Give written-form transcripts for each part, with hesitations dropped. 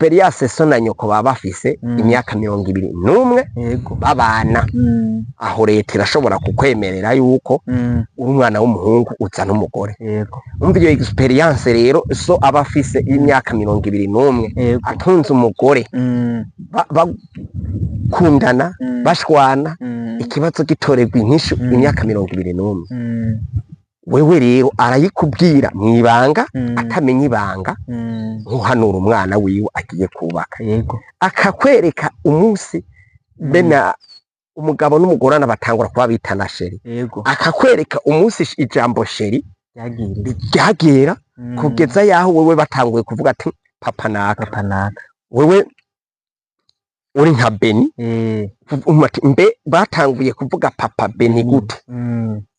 Expérience so na nyoko baba bafise imyaka 21 babana. Aho leta irashobora kukwemerera yuko uri umwana w'umuhungu uzana umugore. Umva, iyo expérience rero so aba afise y'imyaka 21 atunze umugore, bakundana, bashwana, ikibazo gitorerwa inyishu imyaka 21, wewe rero arayikubwira mw'ibanga, atamenya ibanga, nk'uhanura umwana wiwe agiye kubaka. Akakwereka umunsi bena umugabo n'umugorana batangura kuba bitana chéri. Akakwereka umunsi ijambo chéri ryagiriye ryagera kugeza yaho wewe batanguye kuvuga ati papa naka. Papa naka. Wewe uri nka Beni, ati mbe batanguye kuvuga papa Beni gute,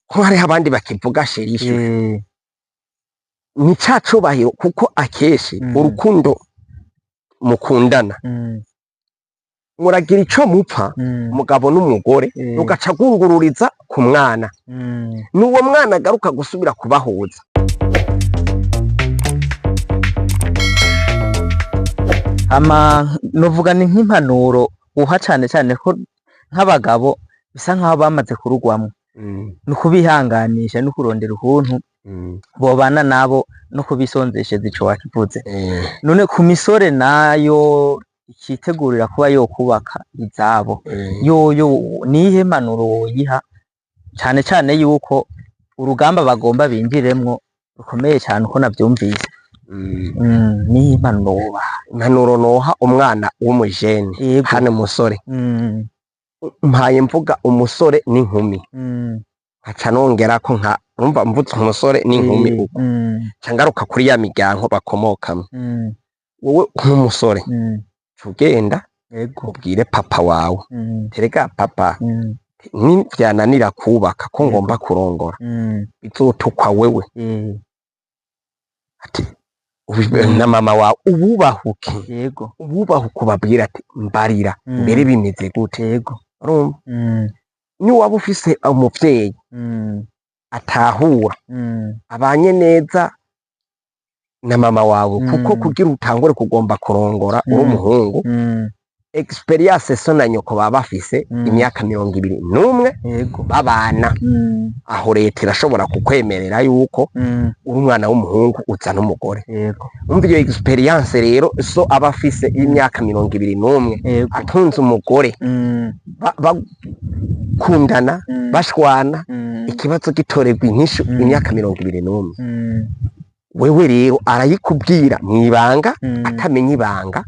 ko hariho abandi bakivuga chéri chouchou? Ni ca cubahiro, kuko akenshi urukundo mukundana muragira ico mupfa, umugabo n'umugore, rugaca rwungururiza ku mwana. N'uwo mwana agaruka gusubira kubahuza. Ama novuga ni nk'impanuro uha cane cane ko nk'abagabo bisa nk'aho bamaze kurugwamwo, ni ukubihanganisha no kurondera ukuntu bobana nabo no kubisonzeshereza, ico wakivuze. None ku misore nayo ikitegurira kuba yokubaka izabo, yoyo niyihe mpanuro woyiha, cane cane yuko urugamba bagomba binjiremwo rukomeye cane uko navyumvise? Niyihe mpanuro wobaha? Impanuro noha umwana w'umujene, hano umusore, mpaye mvuga umusore n'inkumi, nkaca nongerako nka urumva mvuze umusore n'inkumi, uko nca ngaruka kuri ya miryango bakomokamwo. Wowe nk'umusore, ca ugenda ubwire papa wawe, terega papa, nivyananira kubaka ko ngomba kurongora, bizotukwa wewe. Ati na mama wawe ububahuke, ububahuke, ubabwira ati mbarira mbere bimeze gute. Urumva, niwaba ufise umuvyeyi atahura, abanye neza na mama wawe, kuko kugira utangure kugomba kurongora uri umuhungu, expérience so na nyoko baba bafise imyaka 21 babana. Aho leta irashobora kukwemerera yuko uri umwana w'umuhungu uzana umugore. Umva, iyo expérience rero so aba afise y'imyaka 21 atunze umugore, bakundana, bashwana, ikibazo gitorerwa inyishu imyaka 21, wewe rero arayikubwira mw'ibanga, atamenya ibanga,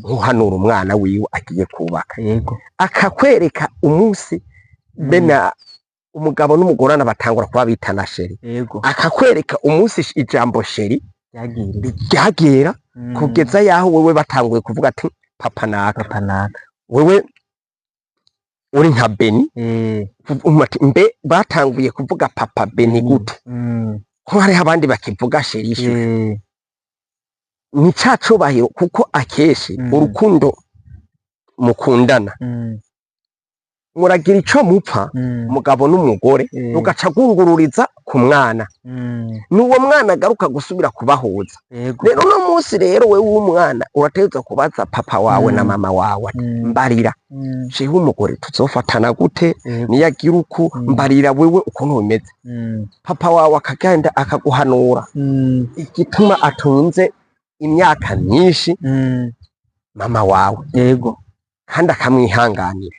nk'uhanura umwana wiwe agiye kubaka. Akakwereka umunsi bena umugabo n'umugorana batangura kuba bitana chéri. Akakwereka umunsi ijambo chéri ryagiriye ryagera kugeza yaho wewe batanguye kuvuga ati papa naka. Papa naka. Wewe uri nka Beni, ati mbe batanguye kuvuga papa Beni gute, ko hariho abandi bakivuga chéri chouchou? Ni ca cubahiro, kuko akenshi urukundo mukundana muragira ico mupfa, umugabo n'umugore, rugaca rwungururiza ku mwana. N'uwo mwana agaruka gusubira kubahuza. Rero uno munsi rero wewe w'umwana urategerezwa kubaza papa wawe na mama wawe ati mbarira, jewe umugore tuzofatana gute, niyagira uku, mbarira wewe ukuntu bimeze. Papa wawe akagenda akaguhanura igituma atunze imyaka myinshi mama wawe, kandi akamwihanganira.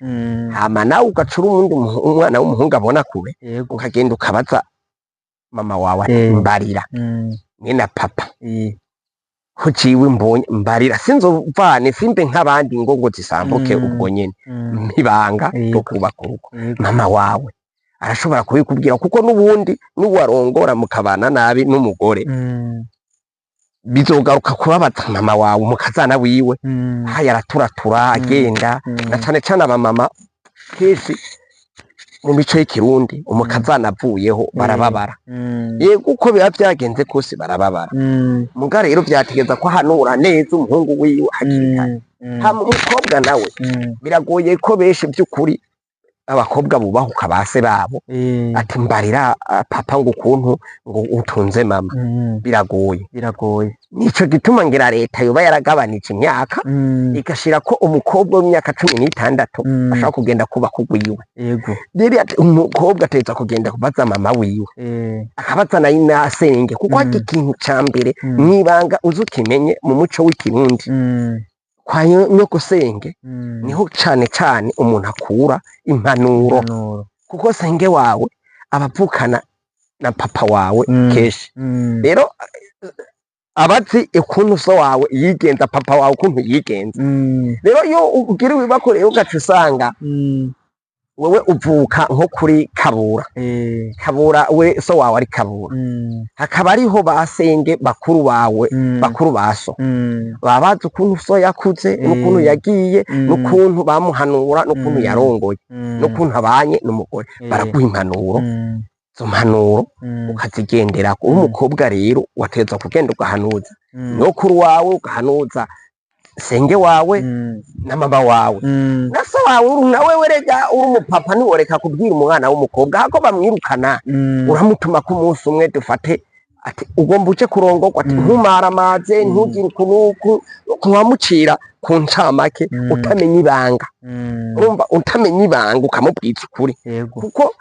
Hama nawe ugacura uwundi umwana w'umuhungu abona kure, ukagenda ukabaza mama wawe ati mbarira, mwene papa, ko jiwe mbonye, mbarira sinzovane simbe nk'abandi ngo zisambuke, ubwo nyene mpibanga ryo kubaka urugo. Mama wawe arashobora kubikubwira, kuko n'ubundi n'uwarongora mukabana nabi n'umugore, bizogaruka kubabaza mama wawe, umukazana wiwe. Haya araturatura agenda, na cane cane abamama kenshi mu mico y'ikirundi, umukazana avuyeho barababara. Yego, uko biba vyagenze kose barababara. Muga rero vyategeza ko ahanura neza umuhungu wiwe hakiri kare. Hama umukobwa nawe, biragoye ko benshi by'ukuri Abakobwa bubahuka base babo ati: "Mbarira, papa, ngo ukuntu ngo utunze mama." Biragoye. Biragoye. Nico gituma ngira leta yoba yaragabanije imyaka, igashira ko umukobwa w'imyaka 16 ashobora kugenda kubaka ugwiwe. Rero umukobwa ategerezwa kugenda kubaza mama wiwe, akabaza nayo nasenge, kuko harya ikintu ca mbere mw'ibanga uzi ukimenye mu muco w'Ikirundi, kwa nyogosenge niho cane cane umuntu akura impanuro, Impanuro. kuko senge wawe abavukana na papa wawe kenshi. Rero abazi ukuntu so wawe yigenza, papa wawe ukuntu yigenza. Rero iyo ugira ibibako rero, ugaca usanga wewe uvuka nko kuri Kabura. Kabura we, so wawe ari Kabura, hakaba ariho basenge bakuru bawe, bakuru baso, baba bazi ukuntu so yakuze, n'ukuntu yagiye, n'ukuntu bamuhanura, n'ukuntu yarongoye, n'ukuntu abanye n'umugore. Baraguha impanuro. Izo mpanuro ukazigenderako. Uri umukobwa rero, wategerezwa kugenda ugahanuza nyokuru wawe, ugahanuza senge wawe na mama wawe na so wawe. Nawe werega uri umupapa, ntiworeka kubwira umwana w'umukobwa hako bamwirukana. Uramutuma ko umunsi umwe, dufate ati ugomba uje kurongorwa, ati ntumaramaze, ntugire uku n'uku, ntiwamucira ku ncamake utamenya ibanga. Urumva, utamenya ibanga ukamubwiza ukuri, kuko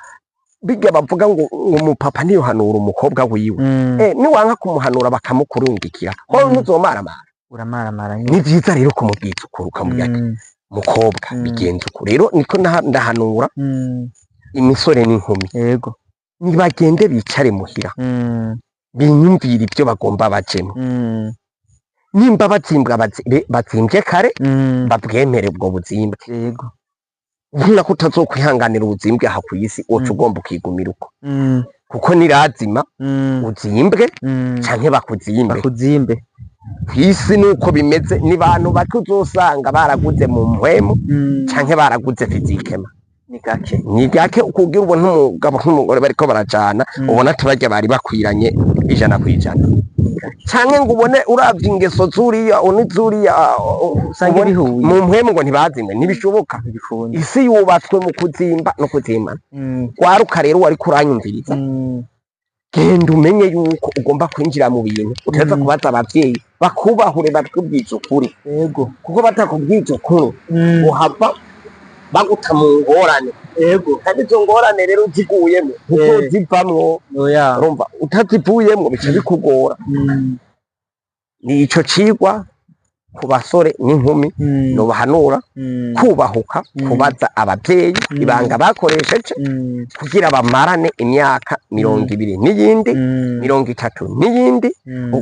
bijya bavuga ngo umupapa ntiyohanura umukobwa wiwe. Niwanka kumuhanura bakamukurungikira ho, ntuzomaramara. Uramaramara Ni nyine. vyiza rero kumubwiza ukuri, ukamubwira ati: "Mukobwa, bigenze uku." Rero niko ndahanura imisore n'inkumi, nibagende bicare muhira, binyumvire ibyo bagomba bajemo. Nimba bazimbwa, bazimbye kare, babwemere ubwo buzimbwe. Ubona ko utazokwihanganira ubuzimbwe aha kw'isi, woca ugomba ukigumira uko, kuko ni lazima uzimbwe canke bakuzimbe. Bakuzimbe. Kw'isi nuko bimeze, ni bantu bake uzosanga baraguze mu mpwemu canke baraguze physiquement. Ni gake. Ni gake kugira ubona umugabo n'umugore bariko barajana, ubona ati barya bari bakwiranye 100%, canke ngo ubone uravye ingeso zuriya unizuriya, Usange bihuye. mu mpwemu ngo ntibazimwe, ntibishoboka. Ntibikunda. Isi yubatswe mu kuzimba no kuzimana. Gwaruka rero wariko uranyumviriza, genda umenye yuko ugomba kwinjira mu bintu, uteza kubaza abavyeyi bakubahure, bakubwiza ukuri, kuko batakubwiza ukuri uhava baguta mu ngorane. Kandi izo ngorane rero uziguyemo ntuzozivamwo. Oya. Urumva, utazivuyemwo bica bikugora. Ni ico cigwa ku basore n'inkumi nobahanura, kubahuka kubaza abavyeyi ibanga bakoresheje kugira bamarane imyaka 20 n'iyindi, 30 n'iyindi.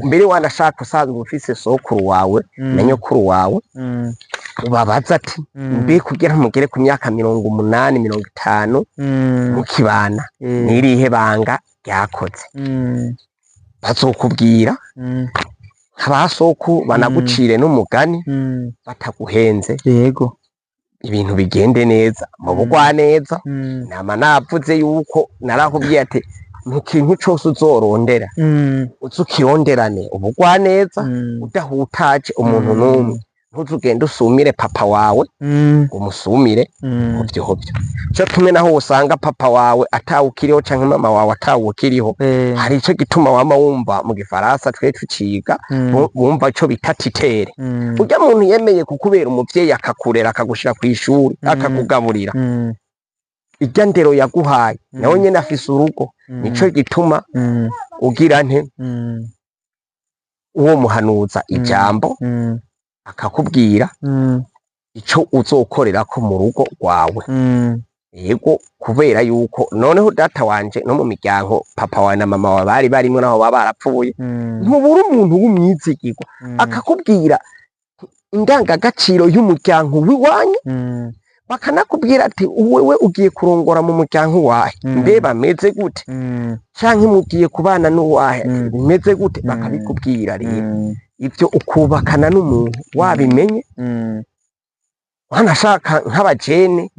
Mbere wanashaka usanzwe ufise sokuru wawe na nyokuru wawe, ubabaza ati: "Mbe kugira mugere ku myaka 80, 50 mukibana, nirihe banga ryakoze?" Bazokubwira nk'abasoku, banagucire n'umugani bataguhenze, ibintu bigende neza mu bugwaneza. Nama navuze yuko narakubwiye ati mu kintu cose uzorondera, uze ukironderane ubugwaneza, udahutaje umuntu n'umwe. Ntuzugende usumire papa wawe, ngo umusumire hovyo hovyo. Co kimwe naho usanga papa wawe atawukiriho canke mama wawe atawukiriho, hari ico gituma wama wumva mu gifaransa twe tuciga, bumva ico bita tuteur. Urya muntu yemeye kukubera umuvyeyi, akakurera, akagushira kw'ishuri, akakugaburira, irya ndero yaguhaye, nawe nyene afise urugo. Nico gituma ugira nte, uwo muhanuza ijambo, akakubwira ico uzokorerako mu rugo rwawe. Yego, kubera yuko noneho data wanje no mu miryango papa wawe na mama wawe bari barimwo, naho baba barapfuye, ntubura umuntu w'umwizigirwa akakubwira indangagaciro y'umuryango w'iwanyu, bakanakubwira ati: "Wewe ugiye kurongora mu muryango wahe? Mbe bameze gute? Canke mugiye kubana n'uwahe? Bimeze gute?" Bakabikubwira rero. Ivyo ukubakana n'umuntu wabimenye. Wanashaka nk'abajene,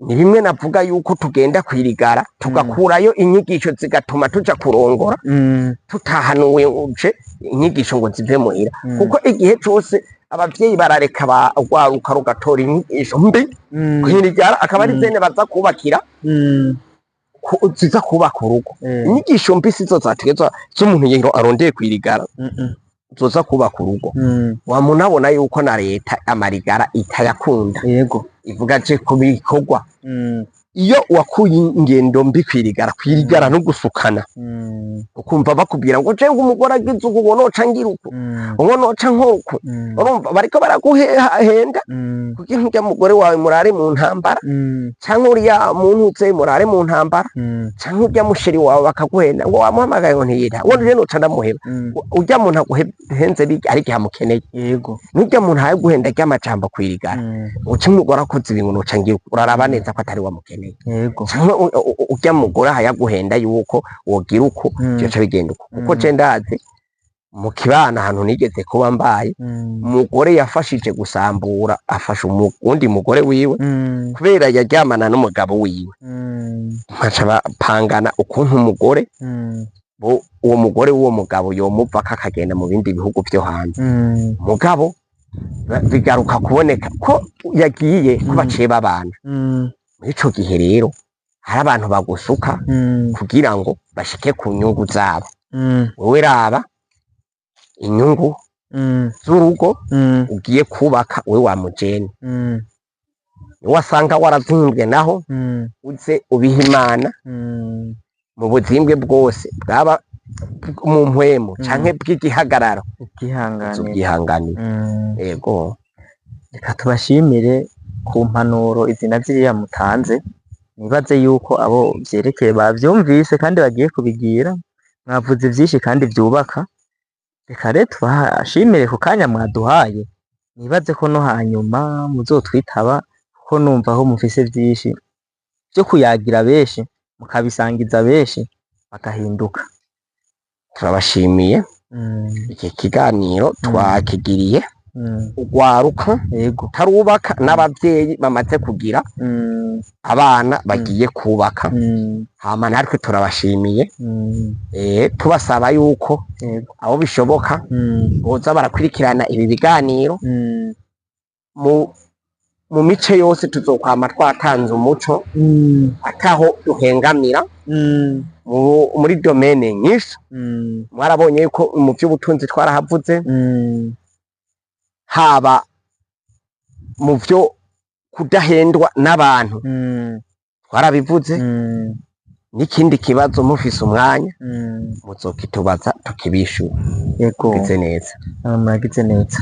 ni bimwe navuga yuko tugenda kwirigara tugakurayo inyigisho zigatuma tuja kurongora tutahanuwe uje inyigisho ngo zive muhira, kuko igihe cose Abavyeyi barareka urwaruka rugatora inyigisho mbi kwirigara, akaba ari zene baza kubakira, ziza kubaka urugo. Inyigisho mbi sizo zategezwa z'umuntu yero arondeye kwirigara zoza kubaka urugo. Wamunabona yuko na leta amarigara itayakunda, ivuga je ku bikorwa. Iyo wakuye ingendo mbi kwirigara, kwirigara no gusukana, ukumva bakubwira ngo je ngo umugore agize uku, ngo noca ngira uku, ngo noca nkuku, urumva bariko baraguhenda kugira urya mugore wawe murare mu ntambara, canke uriya muntu uze murare mu ntambara, canke urya musheri wawe bakaguhenda ngo wamuhamagaye ngo ntiyita, ngo je noca ndamuheba. Urya muntu aguhenze birya ari igihe amukeneye. N'urya muntu aguhenda ry'amajambo kwirigara, uca umugore akoze ibintu noca ngira uku, uraraba neza ko atari wamukeneye. Canke urya mugore ahayaguhenda yuko wogira uku, vyoca bigenda uko, kuko je ndazi mu kibano ahantu nigeze kuba mbaye, umugore yafashije gusambura, afasha uwundi mugore wiwe kubera yaryamana n'umugabo wiwe, baca bapangana ukuntu umugore uwo mugore w'uwo mugabo yomuvako akagenda mu bindi bihugu vyo hanze. Mugabo bigaruka kuboneka ko yagiye, ko baciye babana. Muri ico gihe rero hari abantu bagusuka kugira ngo bashike ku nyungu zabo. Wewe raba inyungu z'urugo ugiye kubaka, wewe wa mujene. Niwasanga warazimbwe naho, uze ubihe Imana mu buzimbwe bwose, bwaba mu mpwemu canke bw'igihagararo, ubwihanganire. Ubwihanganire. Yego. Reka tubashimire ku mpanuro izi na ziriya mutanze. Nibaze yuko abo vyerekeye bavyumvise kandi bagiye kubigira. Mwavuze vyinshi kandi vyubaka. Reka rero tubashimire ku kanya mwaduhaye. Nibaze ko no hanyuma muzotwitaba, kuko numva aho mufise vyinshi vyo kuyagira benshi, mukabisangiza benshi bagahinduka. Turabashimiye. Iki kiganiro twakigiriye urwaruka tarubaka n'abavyeyi bamaze kugira abana bagiye kubaka. Hama natwe turabashimiye, tubasaba yuko abo bishoboka boza barakurikirana ibi biganiro. Mu mice yose tuzokwama twatanze umuco ataho duhengamira muri domaine nyinshi. Mwarabonye yuko mu vy'ubutunzi twarahavuze, haba mu vyo kudahendwa n'abantu twarabivuze. N'ikindi kibazo mufise umwanya muzokitubaza tukibishura. Yego. Mgize neza. Muragize neza.